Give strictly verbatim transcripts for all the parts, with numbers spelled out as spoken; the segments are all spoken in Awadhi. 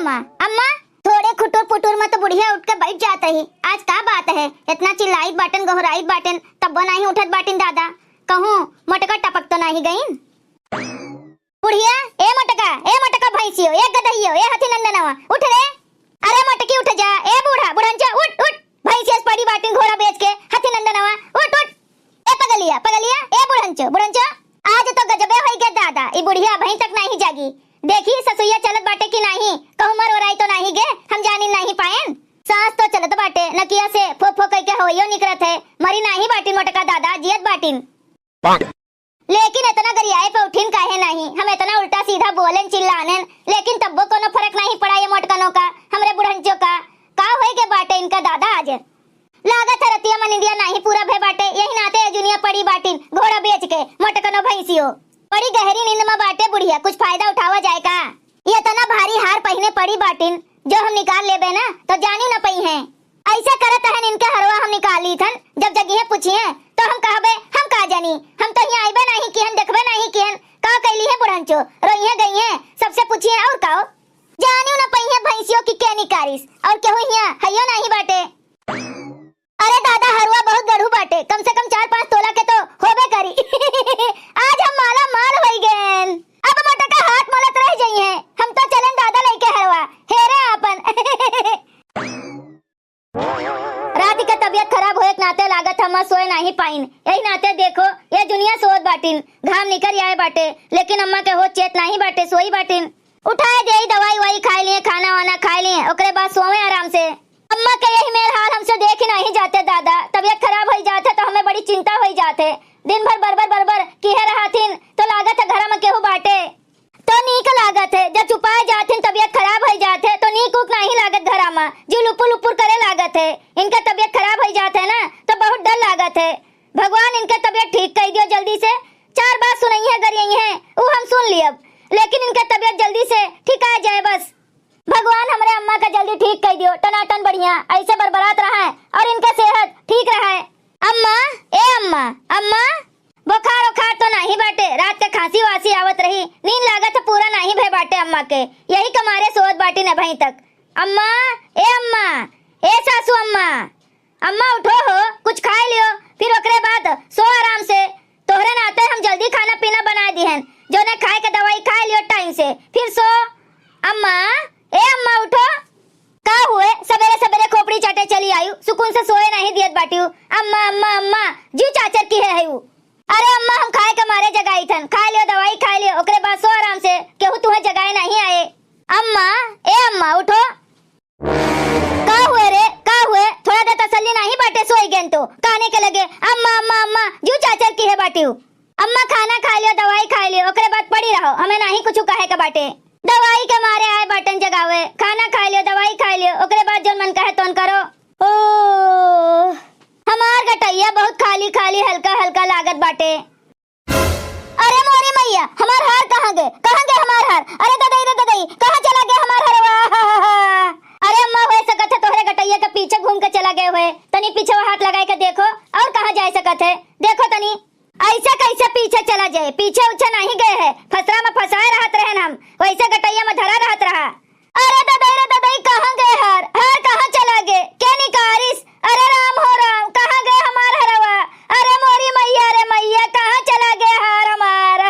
अम्मा, अम्मा, थोड़े खुटुर पुटुर में तो बुढ़िया उठ के बैठ जात रही। आज का बात है, इतना चिल्लाइत बाटेन, गोहराइत बाटेन, तब्बो नाहीं उठत बाटिन दादा। कहूँ मोटका टपक तो नाहीं गइन? बुढ़िया, ए मोटका, ए मोटका भैंसियो, ए गदहियो, ए हथी नंदनवा, उठ रे। अरे मोटकी उठ जा, ए बूढ़ा, बुढ़ंचा, उठ, उठ। भैंसियस पड़ी बाटिन घोड़ा बेच के, हथी नंदनवा, उठ, उठ। ए पगलिया, पगलिया, ए बुढ़ंचो, बुढ़ंचो। आज तो गजबे होई गे दादा, ई बुढ़िया अबहीं तक नाहीं जागी। देखी ससुइया चलत बाटे कि नाहीं, कहूँ मर ओराई तो नाहीं गे, हम जानी नाहीं पाएन। साँस तो चलत बाटे, नकिया से फो फो कइके हवइयो निकरत है, मरी नाहीं बाटिन मोटका दादा, जियत बाटिन। लेकिन एतना गरियाए पे उठिन काहे नाहीं? हम एतना उल्टा सीधा बोलेन, चिल्लानेन, लेकिन तब्बो कोनो फरक नाहीं पड़ा ये मोटकनो का, हमरे बुढ़ंचो का। का होई गे बाटे इनका दादा आज? लागत है रतिया में निंदिया नाहीं पूरा भे बाटे, यही नाते ए जुनिया पड़ी बाटिन, घोड़ा बेच के, मोटकनो भैंसियो। बड़ी गहरी नींद में बाटे बुढ़िया, कुछ फायदा उठावा जाए का? ये एतना भारी हार पहिने पड़ी बाटिन, जो हम निकाल लेबे ना, तो जानी न पइहें। अइसे करत हन इनके हरवा हम निकाल लीथन, जब जगिहे पूछिहे, तो हम कहबे, "हम का जानी, हम तो हियाँ अइबे नाहीं किहन, देखबे नाहीं किहन, का कइली है बुढ़ंचो, रोइहे गइहे, सबसे पूछिहे और का हो?" जानियो न पइहे भैंसियो की के निकारिस, और केहू हियाँ हइयो नाहीं बाटे। अरे दादा, हरवा बहुत गढ़ू बाटे, कम से कम चार पाँच तोला के तो होबे करी। आज हम माला माल होई गएन। अब मोटका हाथ मलत रह जइहे, हम तो चलेन दादा लइके हरवा, हेरे आपन। रात के तबियत खराब होए के नाते लागत हम सोए नाहीं पाइन, यही नाते देखो ये जुनिया सोत बाटिन, घाम निकर आए बाटे, लेकिन अम्मा के होत चेत नाहीं बाटे, सोई बाटिन। उठाए देई, दवाई ववाई खाए लिए, खाना वाना खाए लिए, ओकरे बाद सोवे आराम से। अम्मा के यही मेर हाल हमसे देखी नाहीं जाते दादा, तबियत खराब होई जात है तो हमें बड़ी चिंता होई जात है। दिन भर बरबर बरबर किहे रहथिन तो लागत है घर में केहू बाटे तो नीक लागत है, जब चुपाए जाथिन तबियत खराब होई जात है तो नीक उक नाहीं लागत घर में, जी लुपुर लुपुर करे लागत है। इनका तबियत खराब होई जात है ना तो बहुत डर लागत है। भगवान इनके तबियत ठीक कइ दियो जल्दी से। चार बात सुनइहे गरियइहे, उ हम सुन लियब, लेकिन इनके तबियत जल्दी से ठीक आ जाए बस। भगवान हमरे अम्मा का जल्दी ठीक कइ दियो, टनाटन बढ़िया, अइसे बरबरात रहा है और इनके सेहत ठीक रहा है। अम्मा, ए अम्मा, अम्मा, बुखार उखार तो नाहीं बाटे, रात के खांसी वासी आवत रही, नींद लागत है पूरा नाहीं भे बाटे अम्मा के, यही के मारे सोत बाटिन अबहीं तक। अम्मा, ए अम्मा, ए सासू अम्मा, अम्मा उठो हो, कुछ खाए लियो, फिर ओकरे बाद सो आराम से। तोहरे नाते हम जल्दी खाना पीना बनाए दिहन, जोने खाए के दवाई खाए लियो टाइम से, फिर सो। अम्मा, ए अम्मा उठो। का हुए, सबेरे सबेरे खोपड़ी चाटे चली आयु, सुकून से सोए नाहीं दियत बाटियु। अम्मा, अम्मा, अम्मा, जू चाचर किहे हयु। अरे अम्मा, हम खाए के मारे जगाई थन, खाए लियो दवाई खाए लियो, ओकरे बाद सो आराम से, केहू तुहे जगाए नाहीं आए। अम्मा, ए अम्मा उठो। का हुए रे, का हुए? थोड़ा देर तसल्ली नाहीं बाटे, सोई गेन तो। काने के लगे, "अम्मा, अम्मा, अम्मा, जू चाचर किहे बाटिउ। अम्मा खाना खाए लियो, दवाई खाए लियो, ओकरे बाद पड़ी रहो, हमें नाहीं कुछ कहे के बाटे।" दवाई के मारे आए बाटन जगावे, "खाना खाए लियो, दवाई खाए लियो, ओकरे बाद जोन मन कहे तोन करो।" ओ, हमार गटइया बहुत खाली खाली, हल्का हल्का लागत बाटे। अरे मोरी मैया, हमार हार कहाँ गे? कहाँ गे हमार हार? अरे ददई रे ददई, कहाँ चला गे हमार हरवा? अरे अम्मा, होए सकत है तोहरे गटइया के पीछे घूम के चला गे होए। तनी पीछे हाथ लगाए के देखो, और कहाँ जाए सकत है? देखो तनी, अइसे कइसे पीछे चला जाए? पीछे उछे नाहीं गे है, फसरा में फंसाए रहत रहन हम, वइसे गटइया में धरा रहत रहा। अरे ददई रे ददई, कहाँ गे हार? हार कहाँ चला गे? के निकारिस? अरे राम हो राम, कहाँ गे हमार हरवा? अरे मोरी मैया रे मैया, कहाँ चला गे हार हमार?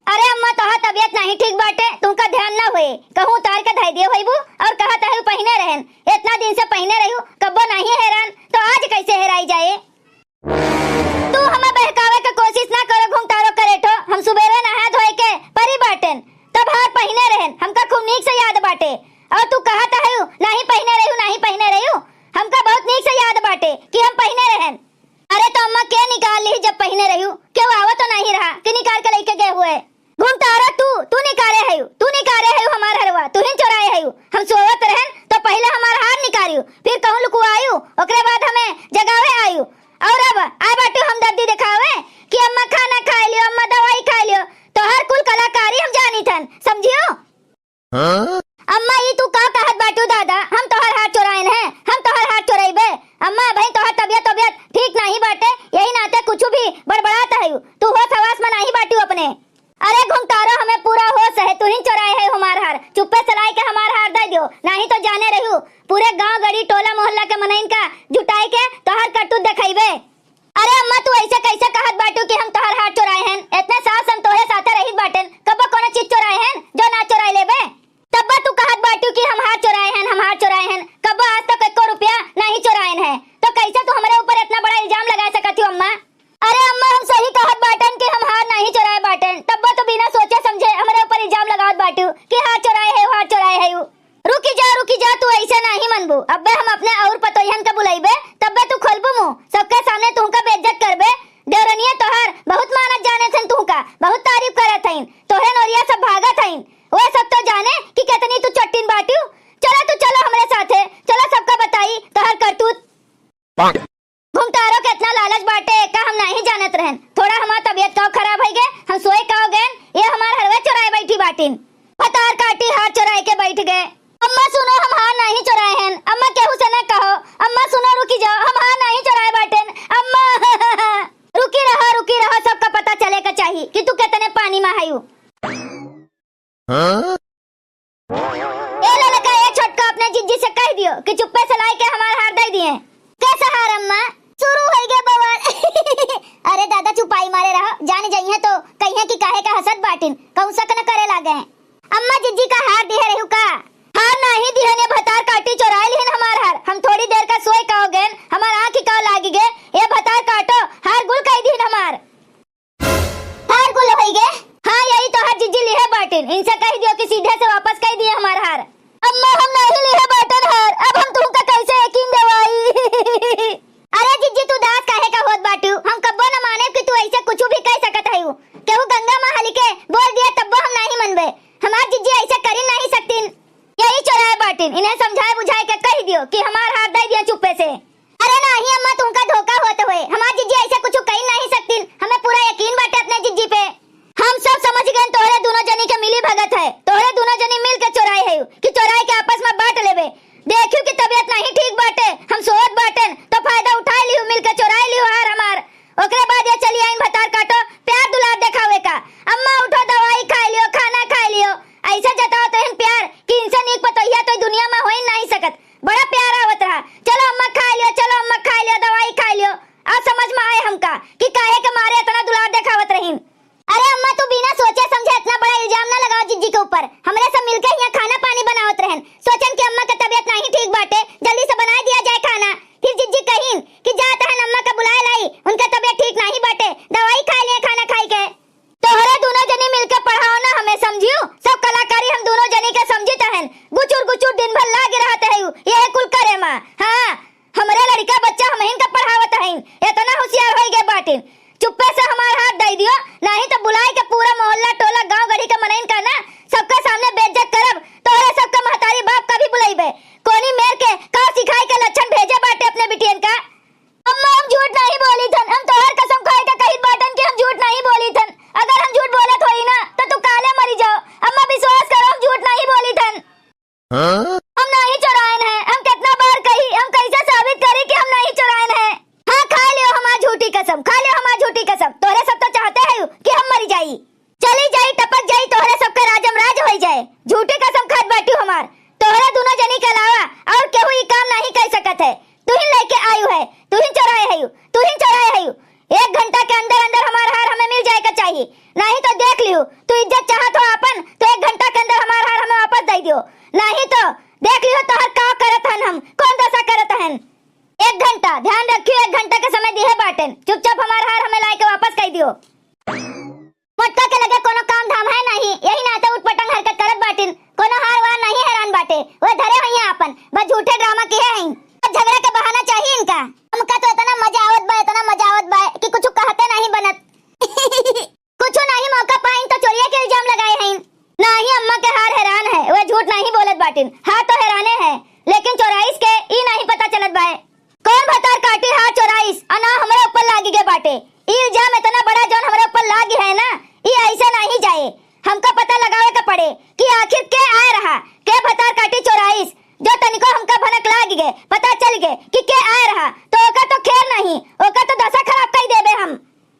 अरे अम्मा, तोहार तबियत नाहीं ठीक बाटे, तुमका ध्यान ना होए, कहूँ उतार के धइ दिए होइबू और कहत हयू पहिने रहन, इतना दिन से पहिने रहू, कब्बो नाहीं हेरान, तो आज कइसे हेराई जाए? तू हमें बहकावे के कोशिश ना करो घुमतारो करेठो, हम सुबेरे नहा धोए के परी बाटेन, तब हार पहिने रहन, हमका खूब नीक से याद बाटे। और तू कहत हयू, "नाहीं पहिने रहू, नाहीं पहिने रहू," हमका बहुत नीक से याद बाटे कि हम पहिने रहन। अरे तो अम्मा के निकाल ली जब पहिने रहू, केहू आवा तो नाहीं रहा कि निकाल के लइके गए हुए। घुमतारा तू, तू निकारे हयू, तू निकारे हयू हमार हरवा, तू ही चोराए हयू। हम सोवत रहन तो पहिले हमार हार निकारियू, फिर कहूँ लुकुआयू, ओकरे बाद हमें जगावे आयू। और अब आए बाटू हमदर्दी देखावे कि अम्मा खाना खाए लियो, अम्मा दवाई खाए लियो, तोहर कुल कलाकारी हम जानी थन, समझियो? हाँ? अम्मा, ई तू का कहत बाटू दादा? हम तोहर हार चोराइन है, हम तोहर हार चोरइबे। अम्मा, अबहीं तोहर तबियत, तबियत ठीक नाहीं बाटे, यही नाते कुछ भी बड़बड़ात हयू। तू होश हवास में नाहीं बाटू अपने। अरे घुमतारो, हमें पूरा होश है, तू ही चोराए है हमार हार। चुप्पे से लाई के हमार हार दे दियो। कि हार चोराए है, हार चोराए है। रुकी जा, रुकी जा, तू ऐसे नाहीं मनबू। अब्बे हम अपने और पतोहियन का बुलाइबे, तब्बे तू खोलबू मुँह। सबके सामने तुहका बेइज्जत करबे। देवरनिया तोहार बहुत मानत जाने थन तुहका, बहुत तारीफ करत हइन। तोहरे नोरिया सब भागत हइन। वे सब तो जाने कि कितनी तू चट्टिन बाटिउ। चलो तू, चलो हमरे साथे, चलो सबका बताई तोहार करतूत। घुमतारो के इतना लालच बाटे, का हम नाहीं जानत रहन। थोड़ा हमार तबियत काव खराब होइ गे, हम सोए काव गेन, ये हमार हरवे चोराए बैठी बाटिन। भतार काटी हार चोराए के बैठ गे। अम्मा सुनो, हम हार नाहीं चोराए हन। अम्मा केहू से न कहो। अम्मा सुनो, रुकी जाओ, हम हार नाहीं चोराए बाटेन। अम्मा रुकी रहा, रुकी रहा, सबका पता चले के चाही कि तू कितने पानी में हयू। हाँ? ए ललका, ए छोटका, अपने जिज्जी से कहि दियो कि चुप्पे से लाई के हमार हार दइ दिए। कैसा हार अम्मा? शुरू होइ गे बवाल। अरे दादा, चुपाई मारे रहो, जान जइहें तो कहिहें कि काहे का हँसत बाटिन, कहूँ शक न करे लागे। अम्मा, जिज्जी का हार दिहे रहू का? हार नाहीं दिहन, ये भतार काटी चोराइ लिहिन हमार हार। हम थोड़ी देर का सोए काव गेन, हमार आँखी काव लागि गे, ये भतार काटो हार गुल कइ दिहिन हमार। हार गुल होइ गे? हाँ, यही तोहार जिज्जी लिहे बाटिन। इनसे कहि दियो कि सीधे से वापस कइ दिए हमार हार। अम्मा, हम नाहीं लिहे बाटन हार, अब हम तुहका कैसे यकीन देवाई? अरे जिज्जी, तू उदास काहे का होत बाटू? हम कब्बो न माने कि तू ऐसे कुछ भी कह सकत हयू। केहू गंगा माँ हलिके बोल दिए तब्बो हम नाहीं मनबे। हमार जिज्जी ऐसे करी नाहीं सकतीन। यही चोराए बाटिन, इन्हें समझाए बुझाए के कहि दियो कि हमार हार दइ दिए चुप्पे से। अरे नाहीं अम्मा, तुमका धोखा होत होए। हमार जिज्जी ऐसे कुछ कहि नाहीं सकतीन। हमें पूरा यकीन बाटे अपने जिज्जी पे। हम सब समझ गए, तोहरे दोनों जनी के मिली भगत है। तोहरे दोनों जनी मिल के चोराए है कि चोराए के आपस में बांट लेबे। देखियो कि तबियत नाहीं ठीक बाटे, हम सोवत बाटेन, तो फायदा उठाए लियो, मिल के चोराए लियो हार हमार। ओकरे बाद ये चली आइन भतार काटो प्यार दुलार देखावे का। अम्मा उठो, दवाई खाए लियो, खाना खाए लियो। ऐसे जताओ तोहिन प्यार कि इनसे नीक पतोहिया तो दुनिया में होइन नाहीं सकत। बड़ा प्यार आवत रहा। चलो अम्मा खाए लियो, चलो अम्मा खाए लियो, दवाई खाए लियो। अब समझ में आए हमका कि काहे के मारे इतना दुलार देखावत रहीन। अरे अम्मा, तू बिना सोचे समझे इतना बड़ा इल्जाम ना लगाओ जिज्जी के ऊपर। हमरे सब मिलके हियाँ खाना पानी बनावत रहन, सोचन कि अम्मा के तबियत नाहीं ठीक बाटे, जल्दी से बनाए दिया जाए खाना। फिर जिज्जी कहीन कि जा तहन अम्मा के बुलाए लाई, उनके तबियत ठीक नाहीं बाटे, दवाई खाए लिए खाना खाई के। तोहरे दोनों जनी मिलके पढ़ाओ ना हमें, समझियो? सब कलाकारी हम दोनों जनी के समझित हन। गुचुर गुचुर दिन भर लागे रहत है यह कुल करे मा। हाँ, हमरे लड़िका बच्चा हमहिन का पढ़ावत हइन, इतना होशियार होइ गए बाटिन। चुप्पे से हमार हार दइ दियो, नाहीं तो बुलाए के पूरा मोहल्ला, टोला, गाँव गढ़ी के मनइन का ना, सबका सामने बेइज्जत करब। तोहरे सबका महतारी बाप का भी बुलाइबे। कोनी मेर के का सिखाए के लक्षण भेजे बाटे अपने बिटियन का। अम्मा, हम झूठ नाहीं बोली थन, हम तोहर कसम खाए के कहित बाटन कि हम झूठ नाहीं बोली थन। अगर हम झूठ बोलत होई ना, तो तू काले मरी जाओ। अम्मा, विश्वास करो, हम झूठ नाहीं बोली थन। हाँ? हम नाहीं चोरायन है, हम कितना बार कही, हम कैसे साबित करी कि हम नाहीं चोरायन है? हाँ, खा लियो हमार झूठी कसम, खा लियो हमार झूठी कसम। तोहरे सब तो चाहते है कि हम मरी जाई। चली जाई, टपक जाई, तोहरे सबके राजम राज होई जाए। झूठे कसम खात बाटियो हमार। तोहरे दोनों जनी के अलावा और केहू ई काम नाहीं कर सकत है। तुहिन लेके आयु है, तुहिन चोराए हयू, तुहिन चोराए हयू। एक घंटा के अंदर अंदर हमार हार हमें मिल जाए के चाहिए, नाहीं तो देख लियो, तू इज्जत चाहत हो आपन, तो एक घंटा के अंदर हमार हार हमें वापस दे दियो, नाहीं तो देख लियो तोहर का करत हन हम, कौन दशा करत हन। एक घंटा, ध्यान रखियो, एक घंटा के समय दिहे बाटेन, चुपचाप हमार हार हमें लाए के वापस कर दियो। मोटका के लगे कोनो काम धाम है नहीं, यही नाते उटपटांग हरकत करत बाटिन। कोनो हार वार नहीं हैरान बाटे, वे धरे हुई हैं आपन, बस झूठे ड्रामा किहे हैं। बस झगड़ा के बहाना चाहिए इनका। हमका तो इतना मजा आवत बा, इतना मजा आवत बा कि कुछ कहते नहीं बनत। कुछ नहीं मौका पाइन तो चोरिया के इल्जाम लगाए हैं। नहीं अम्मा के हार हैरान है, वे झूठ नहीं बोलत बाटिन, हार तो हैराने है, लेकिन चोराइस के ई नहीं पता चलत बाए। कौन भतार काटी हार चोराइस, अना हमरे ऊपर लागी गे बाटे। ई इल्जाम इतना बड़ा जौन हमरे ऊपर लागी है ना, ई ऐसे नहीं जाए। हमका पता लगावे के पड़े कि आखिर के आए रहा, के भतार काटी चोराइस, जो तनिको हमका भनक लागी गे, पता चल गे कि के आए रहा, तो ओकर तो खैर नहीं, ओकर तो दशा खराब कर देबे हम।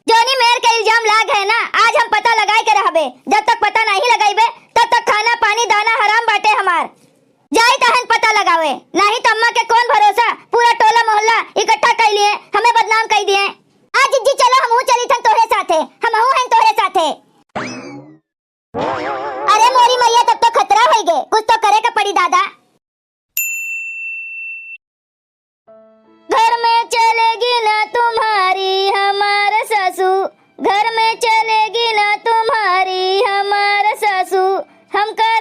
जौनी मेर के इल्जाम लाग है ना, आज हम पता लगाए के रहबे। जब तक पता नहीं लगाइबे, तब तक खाना पानी दाना हराम बाटे हमार। जाई तहन पता लगावे, नहीं तो अम्मा के कौन भरोसा, पूरा टोला मोहल्ला इकट्ठा कर लिए, हमें बदनाम कर दिए। आ जिज्जी चलो, हमहू चली थन तोहरे साथे, हमहू हैं तोहरे साथे। अरे मोरी मैया, तब तो खतरा होई गे, कुछ तो करे के पड़ी दादा। घर में चलेगी ना तुम्हारी हमार सासू, घर में चलेगी ना तुम्हारी हमार सासू, हमका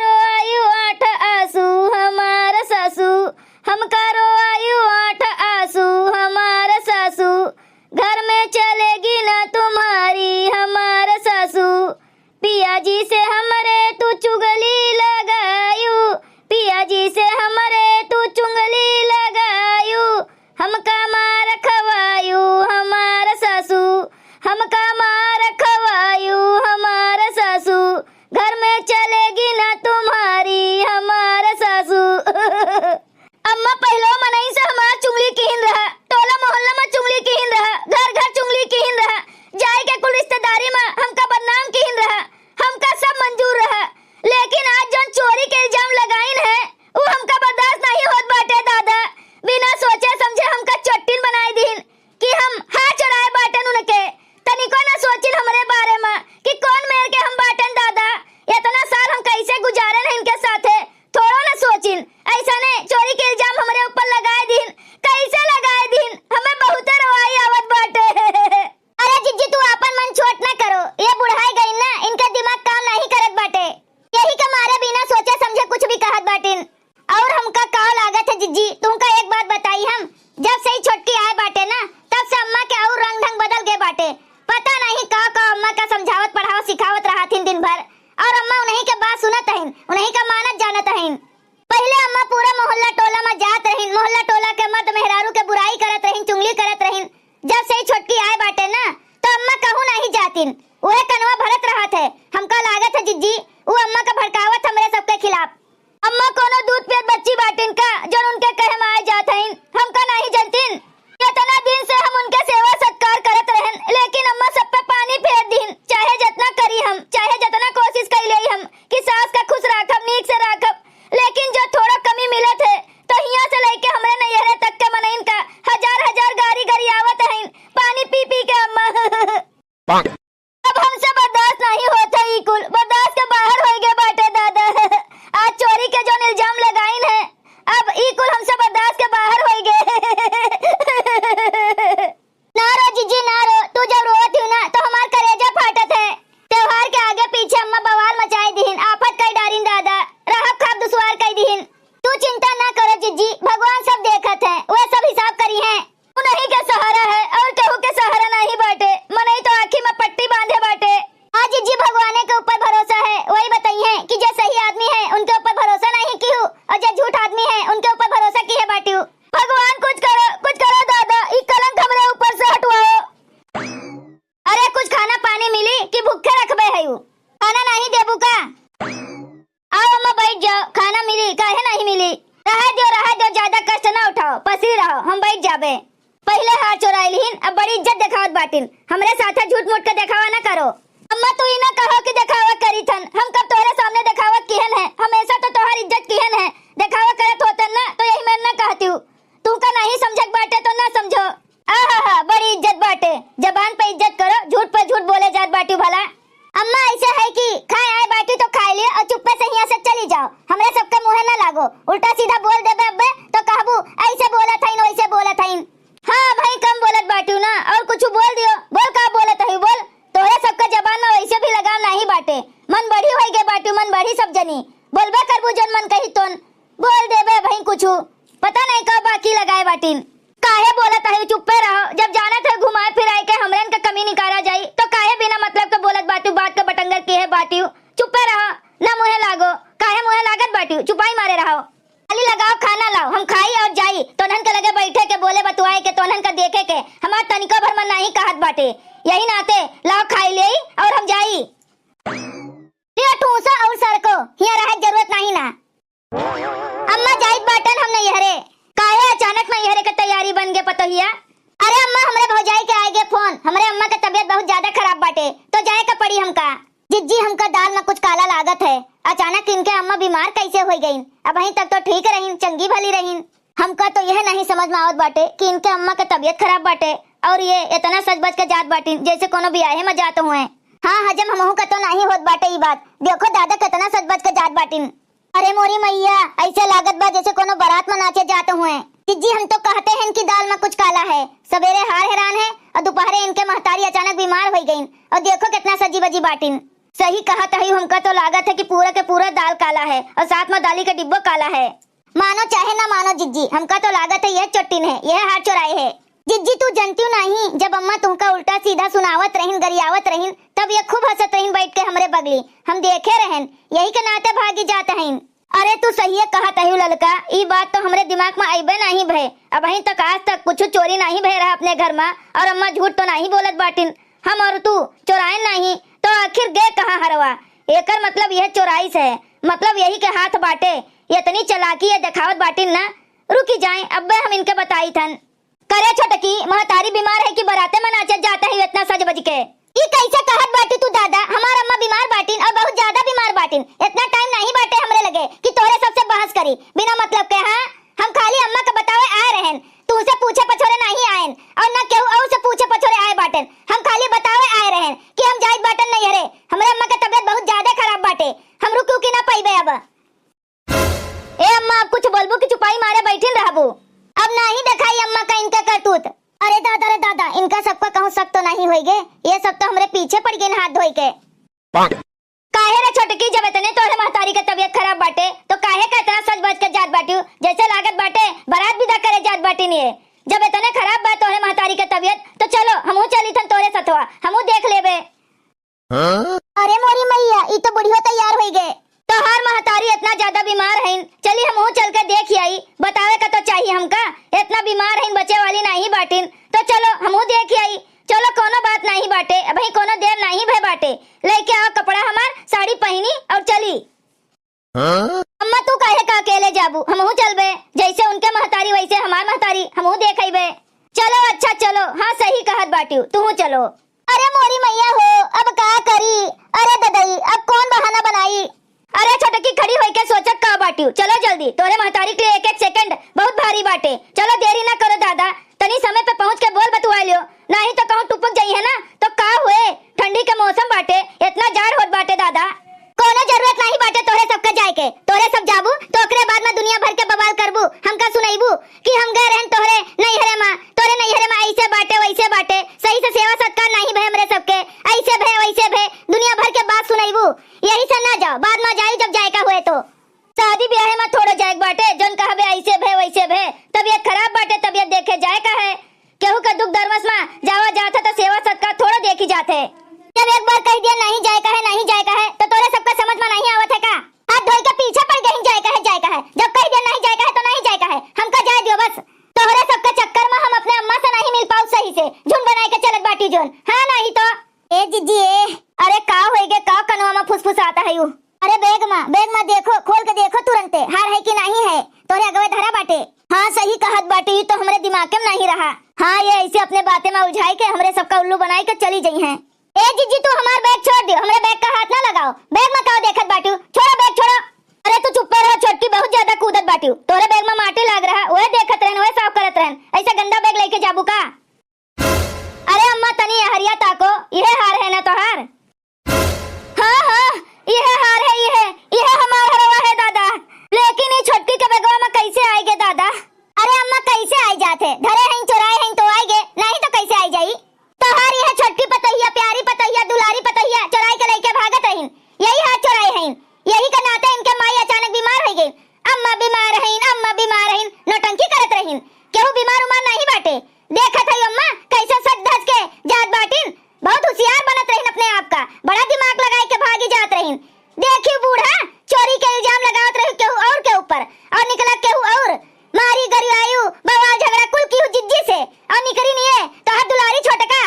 बाटिन। और हमका का लागत है जिज्जी, तुमका एक बात बताई हम, जब से ही छोटकी आए बाटे ना, तब से अम्मा के और रंग ढंग बदल गए बाटे। पता नहीं का का अम्मा का समझावत पढ़ावत सिखावत रहथिन दिन भर, और अम्मा उन्हीं के बात सुनत हईन, उन्हीं का मानत जानत हईन। पहिले अम्मा पूरा मोहल्ला टोला में जात रहीन, मोहल्ला टोला के मर्द मेहरारू के बुराई करत रहीन, चुगली करत रहीन। जब से ही छोटकी आए बाटे ना, तो अम्मा कहूँ नहीं जातिन, उहे कनवा भरत रहत है। हमका लागत है जिज्जी, उ अम्मा का भड़कावत हमरे सबके खिलाफ। अम्मा कोनो दूध पियत बच्ची बाटिन का, जौन उनके कहे में आए जात हईन? हमका नहीं जनतिन। केतना दिन से हम उनके सेवा सत्कार करत रहन, लेकिन अम्मा सब पे पानी फेर दीन। चाहे जतना करी हम, चाहे जतना कोशिश कई लेई हम कि सास का खुश राखब, नीक से राखब, लेकिन जो थोड़ा कमी मिलत है, तो हियां से लेके हमरे नैहरे तक के मनइन का हजार हजार गारी गरियावत हईन, पानी पी पी के अम्मा। अब हमसे बर्दाश्त नहीं होत है ई कुल, बर्दाश्त के बाहर होई गए बाटे दादा। आज चोरी के जौन इल्जाम लगाइन है, अब ई कुल हमसे बर्दाश्त के बाहर होई गए। ना रो जिज्जी, ना रो, तू जब रोवत ही ना तो हमार करेजा फाटत है। त्योहार के आगे पीछे अम्मा बवाल मचाई दीहिन, आफत कई डारिन दादा, रहब खाब दुश्वार कई दीहिन। तू चिंता ना करो जिज्जी, भगवान सब देखत है, वे सब हिसाब करी हैं। उन्हीं के सहारा है और केहू के सहारा नहीं बाटे। मनई तो आँखी में पट्टी बांधे बाटे। हाँ जिज्जी, भगवाने के ऊपर भरोसा है, वही बताई है कि जे सही आदमी है उनके ऊपर भरोसा नहीं किहू, और जे झूठ आदमी है उनके ऊपर भरोसा किहे बाटिउ। भगवान कुछ करो, कुछ करो दादा, ई कलंक हमरे ऊपर से हटवाओ। अरे कुछ खाना पानी मिली कि भूखे रखबे हयू? खाना नहीं देबू का? आओ अम्मा बैठ जाओ, खाना मिली, काहे नहीं मिली? रहा दियो, रहा दियो, ज्यादा कष्ट ना उठाओ, पसरी रहो, हम बैठ जाबे। पहिले हार चोराई लिहिन, अब बड़ी इज्जत देखावत बाटिन। हमरे साथे झूठ मूठ के देखावा ना करो। अम्मा तू ई ना कहो कि देखावा करी थन, हम कब तोहरे सामने देखावा किहन है, हमेशा तो तोहार इज्जत किहन है। देखावा करत होतन ना तो यही में ना कहतिउ। तुमका नहीं समझक बाटे तो ना समझो। आहा हा, बड़ी इज्जत बाटे, जबान पे इज्जत करो, झूठ पे झूठ बोले जात बाटिउ भला। अम्मा ऐसे है कि खाए आए बाटिउ तो खाए लियो और चुप्पे से हियां से चली जाओ, हमरे सबके मुँहे ना लागो। उल्टा सीधा बोल देबे अब्बे तो कहबू ऐसे बोलत हईन, वैसे बोलत हईन। हाँ भाई, कम बोलत बाटिउ ना, और कुछ बोल दियो। बोल, का बोलत हई बोल। तोहरे सबके जबान में वैसे भी लगाम नहीं बाटे। मन बढ़ी होई गए बाटिउ, मन बढ़ी सब जनी। बोलबे करबू जौन मन कही तोन। बोल देबे भाई कुछ। पता नहीं का बाकी लगाए बाटिन। काहे बोलत हई, चुप्पे रहो। जब जानत है घुमाए फिराए के हमरेन के कमी निकाला जाई, तो काहे बिना मतलब के बोलत बाटिउ, बात के बटंगर किहे बाटिउ? चुप्पे रहो, ना मुँहे लागो। काहे मुँहे लागत बाटिउ? चुपाई मारे रहो। खाली लगाओ, खाना लाओ, हम खाई और जाई। तोन्हन के लगे बैठे के, बोले बतुआए के, तोन्हन के देखे के हमार तनिको भर मन नहीं कहत बाटे। यही नाते लाओ खाई लेई और हम जाई। ये ठूसा और सरको, हियां रहे के जरूरत नहीं ना। अम्मा जाइत बाटन हम नैहरे। काहे अचानक नैहरे के तैयारी बन गे पतोहिया? अरे अम्मा, हमरे भौजाई के आए गे फोन। हमरे अम्मा के तबीयत बहुत ज्यादा खराब बाटे, तो जाए का पड़ी हमका। जिज्जी, हमका दाल में कुछ काला लागत है। अचानक इनके अम्मा बीमार कैसे होई गईन? अबहीं तक तो ठीक रहीन, चंगी भली रहीन। हमका तो यह नहीं समझ में आवत बाटे कि इनके अम्मा के तबीयत खराब बाटे और ये इतना सज बज के जात बाटिन जैसे कोनो बियाहे में जात हुए। हाँ हजम हमहू का तो नहीं होत बाटे ई बात। देखो दादा कितना सज बज के जात बाटिन। अरे मोरी मैया, ऐसे लागत बा जैसे कोनो बारात में नाचे जात हुए। जिज्जी, हम तो कहते हैं कि दाल में कुछ काला है। सवेरे हार हैरान है और दोपहरे इनके महतारी अचानक बीमार होई गईन और देखो कितना सजी बजी बाटिन। सही कहत हई, हमका तो लागत है कि पूरा के पूरा दाल काला है और साथ में दाली के डिब्बो काला है। मानो चाहे ना मानो जिज्जी, हमका तो लागत है यह चोट्टिन है, यह हार चोराए है। जिज्जी तू जनतिउ नहीं, जब अम्मा तुमका उल्टा सीधा सुनावत रहिन, गरियावत रहिन, तब ये खूब हंसत रहिन बैठ के हमरे बगली। हम देखे रहन, यही के नाते भागी जात हईन। अरे तू सहिए कहत हयू ललका, ई बात तो हमरे दिमाग में अइबे नहीं भय। अबहीं तक, आज तक कुछ चोरी नहीं भय रहा अपने घर में, और अम्मा झूठ तो नहीं बोलत बाटिन। हम और तू चोराए नहीं, तो आखिर गे कहाँ हरवा? एकर मतलब यह चोराई से, मतलब यही के हाथ बाटे। इतनी चालाकी ये देखावत बाटिन ना। रुकी जाए, अब्बे हम इनके बताई थन। करे छोटकी, महतारी बीमार है कि बराते में नाचे जात है इतना सज बज के? ई कैसे कहत बाटी तू दादा? हमार अम्मा बीमार बाटिन और बहुत ज्यादा बीमार बाटिन। इतना टाइम नहीं बाटे हमरे लगे कि तोहरे सबसे बहस करी बिना मतलब के। हाँ, हम खाली अम्मा के बतावे आए रहन, तुमसे पूछे पछोरे नहीं आयन और न केहू और से पूछे पछोरे आए बाटन। हम खाली बतावे आए रहन कि हम जाइत बाटन नैहरे, हमरे अम्मा के तबीयत बहुत ज्यादा खराब बाटे, हम रुक उकी ना पइबे अब। ए अम्मा, अब कुछ बोलबू कि चुपाई मारे बैठिन रहबू? अब नाही देखाई अम्मा का इनके करतूत। अरे दादा रे दादा, इनका सबका कहूँ शक तो नहीं होई गे? ये सब तो हमरे पीछे पड़ गए हाथ धोई के। काहे रे छोटकी, जब इतने तोहरे महतारी के तबीयत खराब बाटे, तो काहे का इतना बाटिउ, जैसे लागत बाटे बारात विदा करे जात बाटिन ये। जब इतने खराब बा तोहरे महतारी के तबियत, तो चलो हमहू चली थन तोहरे सथवा, हमहू देख लेबे। अरे मोरी मैया, ई तो बुढ़ियो तैयार होई गए। तोहार महतारी इतना ज्यादा बीमार हईन, चली हमहू चल के देख आई, बतावे का तो चाहिए हमका। इतना बीमार हईन, बचे वाली नहीं बाटिन, तो चलो हमहू देख आई। चलो कोनो बात नहीं बाटे, अबही कोनो देर नहीं भय बाटे। लेके आओ कपड़ा हमार, साड़ी पहनी और चली। अम्मा, तू काहे का अकेले जाबू? हमहू चलबे, जैसे उनके महतारी वैसे हमार महतारी, हमहू देख अइबे। चलो, अच्छा चलो, हाँ सही कहत बाटिउ, तुहू चलो। अरे मोरी मैया हो, अब का करी? अरे ददई, अब कौन बहाना बनाई? अरे छोटकी, खड़ी होइके सोचत का बाटिउ? चलो जल्दी, तोरे महतारी के लिए एक एक सेकंड बहुत भारी बाटे। चलो देरी ना करो दादा, तनी समय पे पहुँच के बोल बतुआ लियो। नाही तो कहूँ टुपुक जाई है ना, तो का हुए? ठंडी के मौसम बाटे, इतना जाड़ होत बाटे दादा। कोनो जरूरत नाही बाटे तोहरे सबके जाए के। तोहरे सब जाबू तो ओकरे बाद में दुनिया भर के बवाल करबू, हमका सुनैबू कि हम गए रहन तोहरे नैहरे मा, तोहरे नैहरे मा ऐसे बाटे वैसे बाटे, सही से सेवा सत्कार नाही भे हमरे सबके, ऐसे भे वैसे भे, दुनिया भर के बात सुनैबू। यही से ना जाओ, बाद में जाई जब जाए का हुए तो। शादी ब्याहे मा थोड़ो जाए के बाटे, जौन कहबे ऐसे भे वैसे भे, तबियत खराब बाटे, तबियत देखे जाए का है। केहू के दुख दरमस मा जावा जात है तो सेवा सत्कार थोड़ो देखी जात है। जब एक बार कह दिया नहीं जाए का है, नहीं जाए का है, तो तोरे सबका समझ मा नहीं आवत है का? हाथ धोई के पीछे पड़ गई, जाए का है, जाए का है। जब कह दिया नहीं जाए का है तो नहीं जाए का है, हमका जाए दियो बस। तोहरे सबके चक्कर मा हम अपने अम्मा से नहीं मिल पाऊ सही से, झुंड बनाए के चलत बाटी जोन। हाँ नहीं तो। ए जीजी ए। अरे का होई गे, का कनवा मा फुसफुसात हयू? अरे बैग मा, बैग मा देखो, खोल के देखो तुरंते, हार है कि नहीं है, तोरे अगवे धरा बाटे। हाँ सही कहत बाटे, ई तो हमरे दिमाग में नहीं रहा। हाँ ये ऐसे अपने बातें मा उलझाई के हमरे सबका उल्लू बनाई के चली जइहैं। ए जीजी तू हमार बैग छोड़ दियो, हमरे बैग का हाथ ना लगाओ। बैग मा का देखत बाटू, छोड़ो बैग छोड़ो। अरे तू चुप्पे रहो छोटकी, बहुत ज्यादा कूदत बाटू। तोरे बैग मा माटी लाग रहा, वह देखत रहन, वह साफ करत रहन, ऐसा गंदा बैग लेके जाबू का? अरे अम्मा, तनी हरिया ताको, इहे हार है ना तोहार? हाँ, हाँ, इहे हार है, इहे, इहे हमार हरवा है दादा। लेकिन ई छोटकी के बेगवा मा कैसे आए गे दादा? अरे अम्मा, कैसे आए जात है? धरे हैं, चुराए हैं तो आए गे, नहीं तो कैसे आए जाई? तोहार इहे छोटकी पतोहिया, प्यारी पतोहिया, दुलारी पतोहिया चुराए के लेके भागत रहीन, यही हार चुराए हैं। यही के नाते इनके माई अचानक बीमार हो गई। अम्मा बीमार हईन, अम्मा बीमार हईन, नौटंकी करत रहीन। केहू बीमार उमार नहीं बाटे। देखत हई अम्मा, कैसे सज धज के जात बाटिन। बहुत होशियार बनत रहीन अपने आप का। बड़ा दिमाग लगाए के भागी जात रहीन। देखी बूढ़ा, चोरी के इल्जाम लगावत रही केहू और के ऊपर, और निकला केहू और। मारी गरियायु, बवाल झगड़ा कुल किहू जिज्जी से, और निकरी निये तोहार दुलारी छोटका।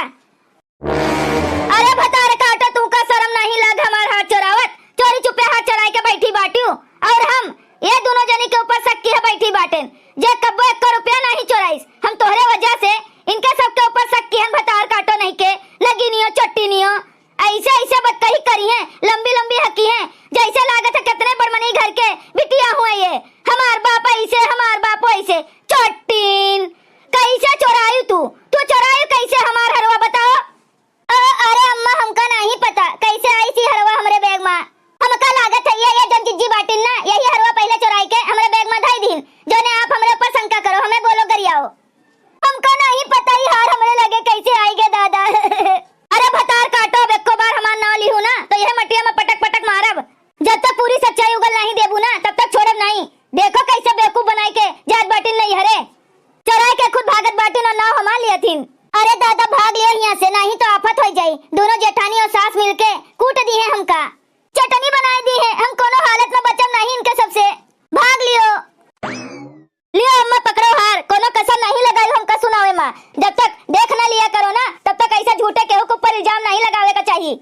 अरे भतार काटो, तुहका शरम नहीं लाग हमार हाथ चोरावत? चोरी चुप्पे हाथ चोराए के बैठी बाटियो। और हम ये दोनों जनी के ऊपर शक किहे बैठी बाटेन, जे कब्बो एक्को रुपया नहीं चोराइस। हम तोहरे वजह से इनके सबके ऊपर शक किहन, भतार काटो नहीं के, नगिनियो, चोट्टिनियो। ऐसे, ऐसे बतकही करिहैं, लंबी, लंबी हकिहैं, जैसे लागत है कितने बड़मनी घर के बिटिया हुए ये। हमार बाप ऐसे, हमार बाप वैसे। चोट्टिन, कैसे चोरायु तू? तू चोरायु कैसे हमार हरवा बताओ? अ, अरे अम्मा, हमका नहीं पता कैसे आई सी हरवा हमरे बैग मा। हमका लागत है ये, ये जन जिज्जी बाटिन ना, यही हरवा पहले चोराई के हमरे बैग मा धई दीन, जोने आप हमरे ऊपर शंका करो, हमें बोलो गरियाओ। हमका नहीं पता ई हार हमरे लगे कैसे आई गे दादा। अरे भतार काटो, अब एको बार हमार नाव लिहू ना, तो यह मटिया मा पटक पटक मारब। जब तक पूरी सच्चाई उगल नहीं देबू ना, तब तक छोड़ब नहीं। देखो कैसे बेवकूफ बनाई के जात बाटिन नैहरे। चोराई के खुद भागत बाटिन और नाव हमार लियथिन। अरे दादा, भाग लियो यहाँ से, नहीं तो आफत हो जाई। दोनों जेठानी और सास मिलके कूट दीहैं हमका, चटनी बनाए दीहैं। हम कोनो हालत मा बचब नहीं इनके सबसे। भाग लियो। लियो अम्मा, पकड़ो हार, कोनो कसर नहीं लगाई हमका सुनावे मा। जब तक देख ना लिया करो ना, तब तक ऐसे झूठे केहू के ऊपर इल्जाम नहीं लगावे का चाहिए।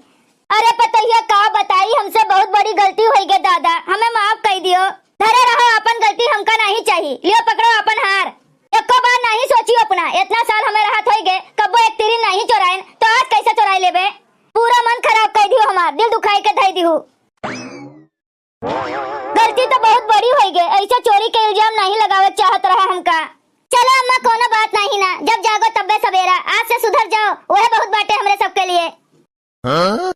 अरे पतोहिया, का बताई, हमसे बहुत बड़ी गलती होई गे दादा, हमें माफ कर दियो। धरे रहो, अपन गलती हमका नहीं चाहिए। लियो पकड़ो अपन हार, एको बार नहीं सोचियो अपना। इतना साल हमें रहत होई गे, कब्बो एक तिरी नहीं चोराइन, तो आज कैसे चोराई लेबे? पूरा मन खराब कर दियो हमार, दिल दुखाई के धई दिहू। गलती तो बहुत बड़ी होई गे, ऐसे चोरी के इल्जाम नहीं लगावे चाहत रहा हमका। चलो अम्मा, कोनो बात नहीं ना, जब जागो तब्बे सवेरा, आज से सुधर जाओ, वह बहुत बाटे हमरे सबके लिए। हाँ?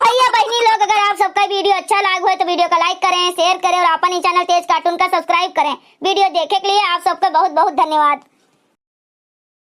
भैया बहनी लोग, अगर आप सबका वीडियो अच्छा लाग हुए तो वीडियो का लाइक करें, शेयर करें और अपन ही चैनल तेज कार्टून का सब्सक्राइब करें। वीडियो देखे के लिए आप सबका बहुत बहुत धन्यवाद।